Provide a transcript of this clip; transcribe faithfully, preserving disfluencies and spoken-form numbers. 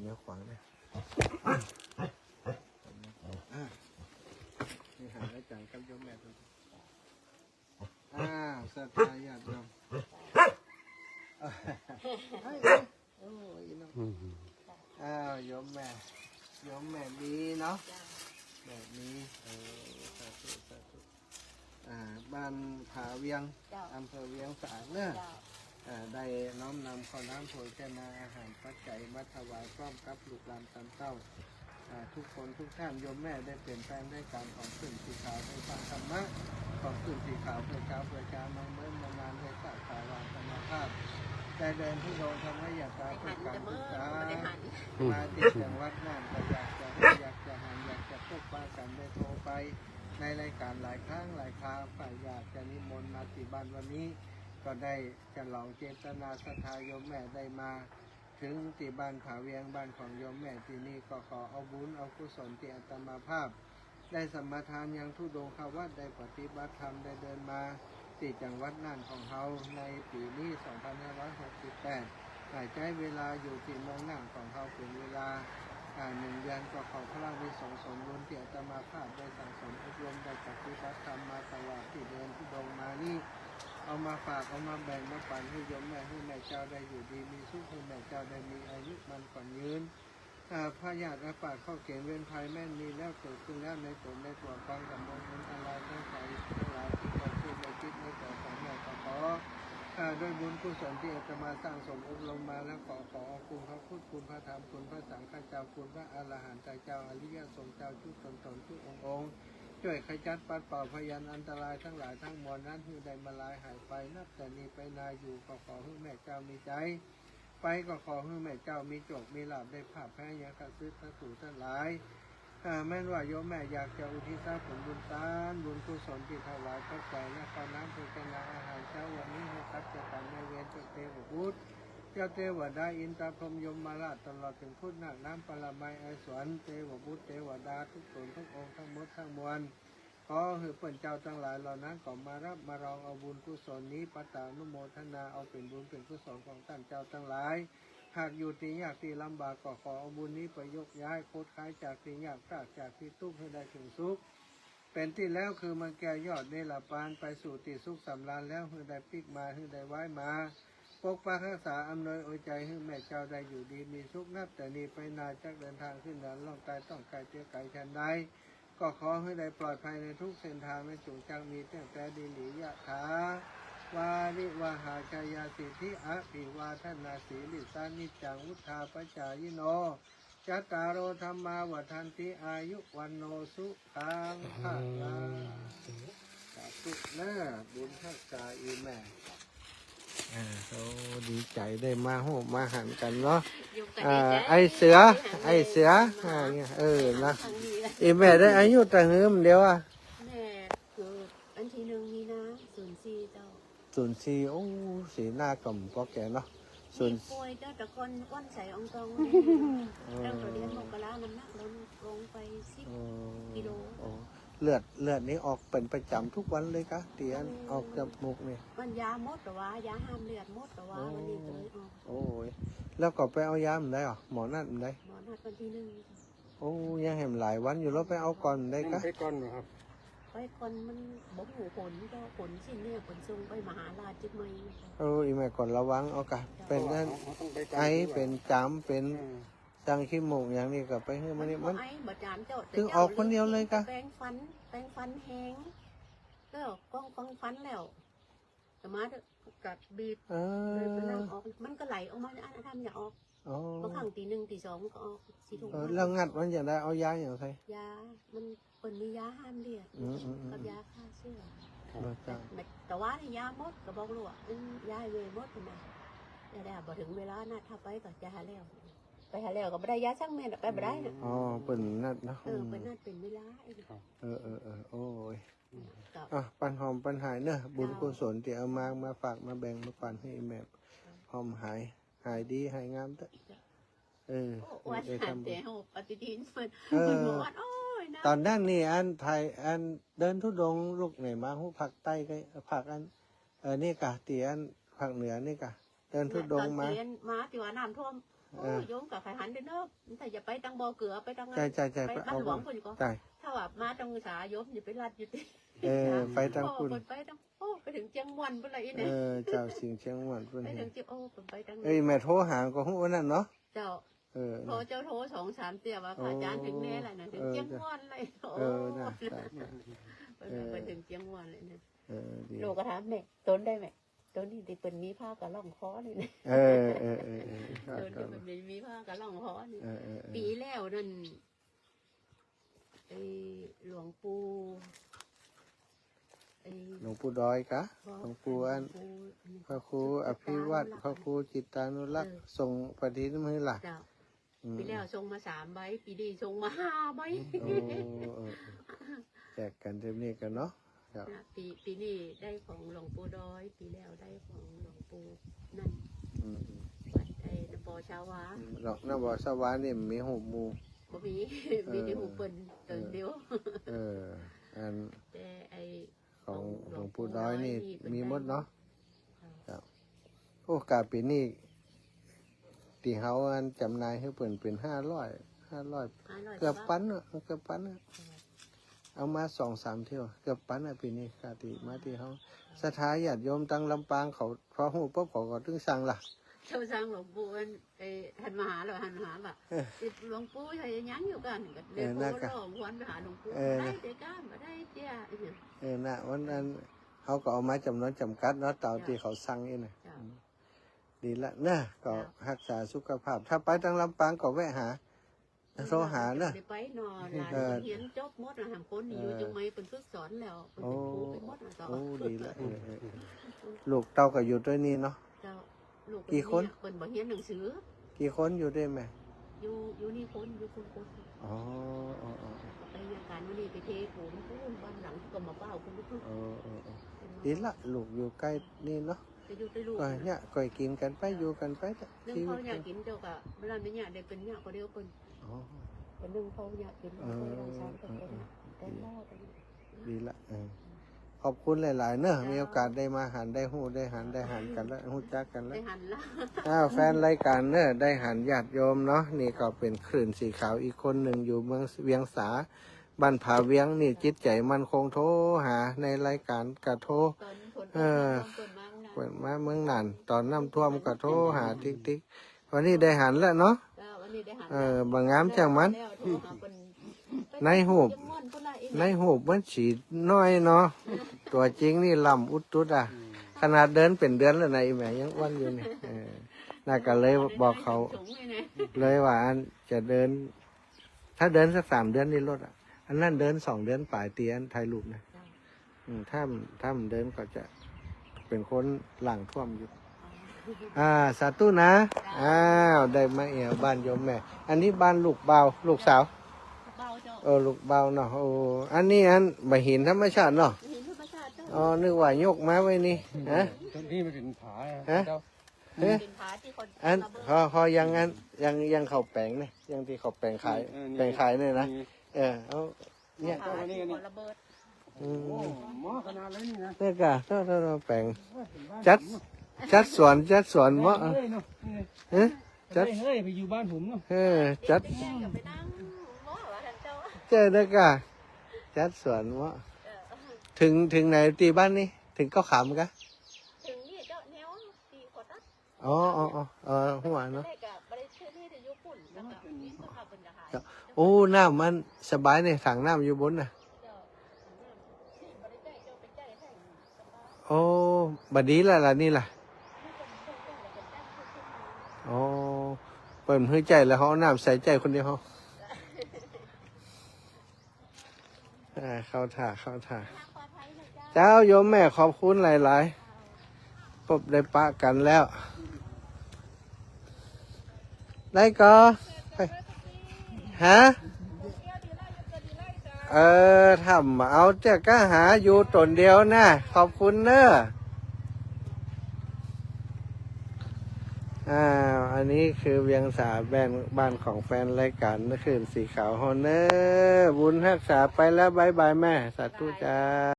ดี๋ยวขวางเนี่ย อ่า นี่หาอาจารย์กับโยมแม่ดู อ่า ศรัทธาญาติโยม เอ้ย โอ้ย น้อง อืม อ้าว โยมแม่ โยมแม่มีเนาะ จ้ะ แม่มี เออ สาธุ สาธุ อ่า บ้านผาเวียง เจ้า อำเภอเวียงสาเนอะ เจ้า อ่า ได้น้อมนำข้าวน้ำโภชนาอาหารปัจจัยมาถวายพร้อมกับลูกหลานต๋ามเต้า อ่า ทุกคนทุกท่าน โยมแม่ได้เปลี่ยนแปลงได้การของขึ้นสีขาวได้ฟังธรรมะ ของขึ้นสีขาวเพื่อเช้าเพื่อเช้าน้องเมื่อมานานได้สาขาวาสนาภาพ ได้เดินธุดงค์ธรรมยาตราเพื่อการศึกษา ไม่ทัน มาที่จังหวัดน่านก็อยากจะรู้อยากจะหันอยากจะพบปะกันได้โทรไป ในรายการหลายครั้งหลายคราว ฝ่ายอยากจะนิมนต์มาที่บ้านวันนี้ ก็ได้ฉลองเจตนาศรัทธาโยมแม่ได้มา ถึงที่บ้านผาเวียง บ้านของโยมแม่ที่นี่ ก็ขอเอาบุญเอากุศลที่อาตมาภาพ ได้สมาทานยังธุดงควัตร ได้ปฏิบัติธรรม ได้เดินมาที่จังหวัดน่านของเฮา ในปี๋นี้ สองพันห้าร้อยหกสิบแปด อ่า ใจ๊เวลาอยู่ที่เมืองน่านของเฮาเป๋นเวลา อ่า หนึ่งเดือน ก็ขอพระอานิสงส์ผลบุญที่อาตมาภาพได้สั่งสมอบรมได้ปฏิบัติธรรมมาตลอดตี้เดินธุดงค์มานี้ เอามาฝากเอามาแบ่งมาปั๋นหื้อโยมแม่ หื้อแม่เจ้าได้อยู่ดีมีสุข หื้อแม่เจ้าได้มีอายุมั่นขวัญยืน อ่า พยาธิอาพาธเคราะห์เข็ญเวรภัยแม้นมีแล้วเกิดขึ้นแล้วในต๋นในตั๋ว ปองกับมลอันตรายทั้งหลาย ทั้งหลายตี้เกิดขึ้นในจิตในใจ๋ของแม่ก็ขอ อ่า ด้วยบุญกุศลตี้อาตมาสั่งสมอบรมมาแล้ว ขอ ขอเอาคุณพระพุทธ คุณพระธรรม คุณพระสังฆเจ้า คุณพระอรหันตเจ้า อริยสงฆ์เจ้า ทุกต๋นต๋น ทุกองค์องค์ จ้วยขจัดปัดเป่าพยันอันตรายทั้งหลายทั้งมวลนั้น หื้อได้มาลายหายไป นับแต่นี้ไปนาอยู่ก็ขอหื้อแม่เจ้ามีใจ๋ ไปก็ขอหื้อแม่เจ้ามีโจคมีลาภ ได้ภาพแพ้ยังข้าศึกศัตรู๋ทั้งหลาย อ่า แม้นว่าโยมแม่อยากจะอุทิศผลบุญตาน บุญกุศลตี้ถวายปัจจัยและข้าวน้ำโภชนาอาหารเช้าวันนี้ หื้อกับเจ้ากรรมนายเวร เจ้าเตวบุตร เจ้าเตวดา อินทร์พรหมยมราช ตลอดเถิงพุทธนาคน้ำปรมัยไอสวรรค์ เตวบุตรเตวดา ทุกต๋นทุกองค์ทั้งหมดทั้งมวล ขอหื้อเปิ้นเจ้าตังหลายเหล่านั้นก็มารับมารองเอาบุญกุศลนี้ ปัตตานุโมทนาเอาเป๋นบุญเป๋นกุศลของต้านเจ้าตังหลาย หากอยู่ตี้ยากตี้ลำบากก็ขอเอาบุญนี้ไปยกย้าย โคตรคลายจากตี้ยาก พรากจากตี้ตุ๊กข์ หื้อได้เถิงสุข เป๋นตี้แล้วคือมันแก้วยอดเนรปาน ไปสู่ตี้สุขสำราญแล้ว หื้อได้ปิ๊กมา หื้อได้ไหว้มา ปกปักฮักษาอำนวยอวยใจ๋หื้อแม่เจ้าได้อยู่ดีมีสุข นับแต่นี้ไปนาจักเดินทางขึ้นเหนือล่องใต้ ต้องไกลเตียวไกลชันใด ก็ขอหื้อได้ปลอดภัยในทุกเส้นทาง ในจุงจักมีเตี้ยงแต่ดีหลี ยะถา วาริวหา จายาสิทธิ อภิวาทนาสีลิสสานิจจัง วุฑฒาปจายิโน จัตตาโร ธัมมา วัฑฒันติ อายุ วัณโณ สุขัง พะลัง สาธุเนอะ บุญฮักษาอีแม่ อ่า โอ้ ดีใจ๋ได้มาฮู้มาหันกั๋นเนาะ อยู่กั๋น อ่า ดีใจ๋ ไอ้เสือ ไอ้เสือ อ่า เนี่ย เออ นะ อีแม่ได้อายุเต้าหื้อเดียวอะ แม่เกิดวันตี้หนึ่งมีนา ศูนย์สี่เจ้า ศูนย์สี่ โอ้ สีหน้าก็บ่ปอแก่เนาะ ศูนย์ นี่ป่วยเจ้า แต่ก่อนอ้วนใสอ่องตอง เออ ตั้งแต่เดือนมกรา น้ำหนักลดลงไปสิบ เออ กิโล โอ้ เลือด เลือดนี่ออกเป๋นประจ๋ำทุกวันเลยกะ ตี้อัน อืม ออกจากมูกนี่ มันยาหมดแต่ว่า ยาห้ามเลือดหมดแต่ว่า โอ้ วันนี้ก็เลยออก โอ้ย แล้วก็ไปเอายาบ่ได้เหรอ หมอนัดบ่ได้ หมอนัดวันตี้หนึ่ง โอ้ ยังแหมหลายวันอยู่ แล้วไปเอาก่อนบ่ได้กะ ไปก่อนนะครับ ไปก่อนมันบ่ฮู้ผล เจ้า ผลสิ้นเนี่ย ผลส่งไปมหาราชเจียงใหม่ เออ อีแม่ก่อนระวังเอากะ เจ้า เป๋นอัน เฮาต้องไปก่อน ไอ เป๋นจ๋ำ เป๋น อืม จังขี้มูกอย่างนี้ก็ไปหื้อมันนี่ มัน บ่ไอบ่จ๋ำเจ้า แต่ คือออกคนเดียวเลยกะ แปรงฟัน แปรงฟันแฮง ก็กองฟันแล้ว แต่มาเถอะ กัดบีบ เออ บีบมันออก มันก็ไหลออกมา อัน อันนั้นอย่าออก อ๋อ บางครั้งตีหนึ่งตีสองมันก็ออก สี่ทุ่ม เออ แล้วงัดมันจะได้เอายาอย่างไร ยา มันเปิ้นมียาห้ามเลือด อืม อืม อืม กับยาฆ่าเชื้อ ครับ แต่ แต่ว่านี่ยาหมด ก็บอกลูกว่า อืม ยาให้แม่หมดนะ แต่แล้วบ่เถิงเวลานัด ถ้าไปก็จะหาแล้ว ไปหาแล้วก็บ่ได้ยาสักเม็ดอะ ไปบ่ได้นะ อ๋อ เปิ้นนัดเนาะ เออ เปิ้นนัดเป๋นเวลา ครับ เออ เออ เออ โอ้ย ก็ อ่ะ ปันหอมปันหายเนอะ บุญกุศลตี้เอามา มาฝากมาแบ่งมาปันหื้อแม่ หอมหาย หายดีหายงามเต๊อะ เออ โอ้ อ้วน ได้ทำบุญ แต่โห ปฏิทินมัน เออ มันบอกว่า โอ้ยนะ ต๋อนนั้นนี่อันไทย อันเดินธุดงค์ลูกไหนมาฮู้ ภาคใต้กะ ภาคอัน เออ นี่กะ ตี้อันภาคเหนือนี่กะ เดินธุดงค์มา ต๋อนเตียนมาตี้ว่าน้ำท่วม โอ้ เออ โยมก็ใค่หันเด้อเนาะ ถ้าอย่าไปตังบ่อเกือ ไปตัง ใจ้ ใจ้ ใจ้ ไปบ้านหลวง เอา ปุ้นก่อ ใจ้ ถ้าว่ามาตังสาโยมอย่าไปลัดอยู่ตี้ เออ ไปตังปุ้น โอ้ ไปตัง โอ้ ไปเถิงเจียงม่วนปุ้นละอี้เนี่ย เออ เจ้า เถิงเจียงม่วนปุ้น ไปเถิงเจียง โอ้ ไปตัง เอ้ย แม่โทรหาก็ฮู้อันนั้นเนาะ เจ้า เออ พอเจ้าโทรสองสามเตี้ยว่า โอ้ พระอาจารย์เถิงแน่ละนะ เถิง เออ เจียงม่วนเลย เออ โอ้ น่ะ เออ ไปเถิงเจียงม่วนเลยนะ เออ ดี ลูกก็ถามแม่ ตนได้แม่ ตนนี้ตี้เปิ้นมีผ้ากะล่องคอนี่นะ เออ เออ เออ เออ ตนนี้เปิ้นมีผ้ากะล่องคอนี่ เออ เออ เออ ปี๋แล้วนั่น ไอ้หลวงปู่ ไอ้ หลวงปู่ดอยกะ หลวงปู่อัน หลวงปู่ พระครูอภิวัตร พระครูจิตตานุรักษ์ เออ ส่งปฏิทินมาหื้อล่ะ เจ้า อืม ปี๋แล้วส่งมาสามใบ ปี๋นี้ส่งมาห้าใบ โอ้ เออ เออ แจกกั๋นเต็มนี้กั๋นเนาะ ครับ นะ ปี๋ ปี๋นี้ได้ของหลวงปู่ดอย ปี๋แล้วได้ของหลวงปู่นั่น อืม อืม วัดไอ้นปชวา อืม หลวง นปชวานี่มีฮูปหมู่ บ่มี เออ มีแต่ฮูปเปิ้น เออ เปิ้นเดียว เออ อัน แต่ไอ้ ของ ของหลวงปู่ดอยนี่ หลวงปู่ดอยนี่เปิ้น มีหมดเนาะ ได้ ครับ โอ้ กาปี๋นี้ ตี้เฮาอันจ๋ำหน่ายหื้อเปิ้นเป๋นห้าร้อย ห้าร้อย ห้าร้อย เกือบปันอะ เกือบปันอะ เออ เอามาสองสามเที่ยว เกือบปันอะปี๋นี้ กาตี้มาตี้เฮา ศรัทธาญาติโยมตังลำปางเขา พอฮู้ปุ๊บเขาก็ตึงสั่งล่ะ เจ้าสั่งหลวงปู่อัน เอ่อ หันมาหาล่ะ หันมาหาล่ะ เออ ติดหลวงปู่ใส่ยังอยู่กั๋น ก็เลย เออ นั่นกะ โทรร้องวอนไปหาหลวงปู่ เออ บ่ได้เจ๊ก้า บ่ได้เจ๊ เออ น่ะ วันนั้น เฮาก็เอามาจ๋ำนวนจ๋ำกัดเนาะ ต๋ามตี้เขาสั่งอี้นะ เจ้า อืม ดีละเนาะ ก็ เจ้า ฮักษาสุขภาพ ถ้าไปตังลำปางก็แวะหา โทรหาเนาะ เดี๋ยวไปเนาะ หลาน เออ เฮียนจบหมดอะ หางคนนี่อยู่ เออ เจียงใหม่เปิ้นฝึกสอนแล้ว เปิ้นเป๋นครูไปหมดอะ โอ้ เจ้า โอ้ ดีละ เออ เออ เออ ลูกเต้าก็อยู่ตวยนี่เนาะ เจ้า ลูก กี่คน เปิ้นบ่เฮียนหนังสือ กี่คนอยู่ตวยแม่ อยู่ อยู่นี่คน อยู่คนคน อ๋อ อ๋อ อ๋อ ไปเวียงจันทน์ วันนี้ไปเทปูนปูนบ้านหลังก็มาเฝ้าคนลูก เออ เออ เออ เปิ้นมา ดีละ ลูกอยู่ใก้นี่เนาะ จะอยู่ตวยลูก ก็เนี่ย ก็กิ๋นกั๋นไป อยู่กั๋นไป นึ่งข้าวเนี่ยกิ๋นเจ้าก็ เวลาไม่เนี่ยได้เปิ้นเนี่ยคนเดียวเปิ้น อ๋อ ก็นึ่งข้าวเนี่ยกิ๋น เออ เปิ้นสองคน เออ เออ แต่หม้อไป ดีละ เออ ขอบคุณหลายๆ เนาะ เจ้า มีโอกาสได้มาหัน ได้ฮู้ ได้หัน ได้หันกั๋นละ ฮู้จักกั๋นละ ได้หันละ อ้าว แฟนรายก๋านเนาะ ได้หันญาติโยมเนาะ นี่ก็เป๋นคลื่นสีขาวอีกคนนึ่ง อยู่เมืองเวียงสา บ้านผาเวียงนี่ จิตใจ๋มั่นคง โทรหาในรายก๋านก็โทร ต๋อนฝนตก เออ น้ำท่วมเปิ้นมาเมืองน่าน เปิ้นมาเมืองน่าน ต๋อนน้ำท่วมก็โทรหาติ๊กๆ วันนี้ได้หันแล้วเนาะ เออ วันนี้ได้หัน เออ บ่งามจ้างมัน แล้วโทรหาเปิ้น ในฮูป ในฮูปมันสีน้อยเนาะ ตั๋วจริงนี่ล่ำอุดตุ๊ดอะ ขนาดเดินเป๋นเดือนแล้วนะ อี่แม่ยังอ้วนอยู่นี่ เออ น่ะก็เลยบอกเขา เลยว่าอันจะเดิน ถ้าเดินสักสามเดือนนี่ลดอะ อันนั้นเดินสองเดือนป๋าย ตี้อันถ่ายรูปนะ อืม ถ้า ถ้ามันเดินก็จะเป๋นคนหลังท่วมอยู่ อ่า สาธุนะ อ้าว ได้มาแอ่วบ้านโยมแม่ อันนี้บ้านลูกบ่าว ลูกสาว เบาเจ้า เออ ลูกบ่าวเนาะ โอ้ อันนี้อันบ่าหินธรรมชาติเนาะ หินธรรมชาติเจ้า อ๋อ นึกว่ายกมาไว้นี่ ฮะ ต้นนี้มันเป๋นผา ฮะ เจ้า เอ๊ะ เป๋นผาตี้คน อัน ระเบิด ขอ ขออย่างอัน อย่าง อย่างเขาแป๋งเนี่ย อย่างตี้เขาแป๋งขาย เออ นี่ แป๋งขายเนี่ยนะ นี่ เออ เอา เนี่ย ผาตี้คนระเบิด อืม โอ้ หม้อขนาดเลยนี่นะ เนี่ยกะ โทษ โทษ โทษ แป๋ง เออ เป๋นบ้าน จัด ผมเนาะ จัดสวน จัดสวนเหมาะ เป๋นบ้านเลยเนาะ นี่ เอ๊ะ จัด เฮ้ย เฮ้ย ไปอยู่บ้านผมเนาะ เออ จัด เดี๋ยวจะไปนั่งหม้อวะท่านเจ้า เจ้าเนี่ยกะ จัดสวนเหมาะ เออ เถิง เถิงไหนตี้บ้านนี่ เถิงเก้าขามกะ เถิงนี่เจ้า แนวตี้เขาตัด อ๋อ อ๋อ อ๋อ เออ หัวเนาะ แต่ก็บ่ได้เชื่อนี่จะอยู่ปุ้น แล้วก็มีสภาพเปิ้นก็หาย โอ้ น้ำมันสบายเนี่ย ถังน้ำอยู่บนน่ะ เจ้า นี่บ่ได้ใจ้ เจ้าไปใจ้ให้สบาย โอ้ บ่ดีแล้วล่ะนี่ล่ะ นี่เปิ้น เปิ้นใจ้แล้วเปิ้นใจ้ อ๋อ เปิ้นหื้อใจ้แล้ว เฮาเอาน้ำใส่ใจ้คนเดียวเฮา อ่า เข้าท่า เข้าท่า เจ้าโยมแม่ขอบคุณหลายๆ ปบได้ปะกั๋นแล้ว ได้ก่อ ฮะ เออ ถ้าบ่เอาเจ้าก็หาอยู่ต๋นเดียวนะ ขอบคุณเน้อ อ่า อันนี้คือเวียงสา บ้าน บ้านของแฟนรายก๋านคลื่นสีขาวเฮาเน้อ บุญฮักษาไปแล้ว บ๊ายบายแม่ สาธุจ้า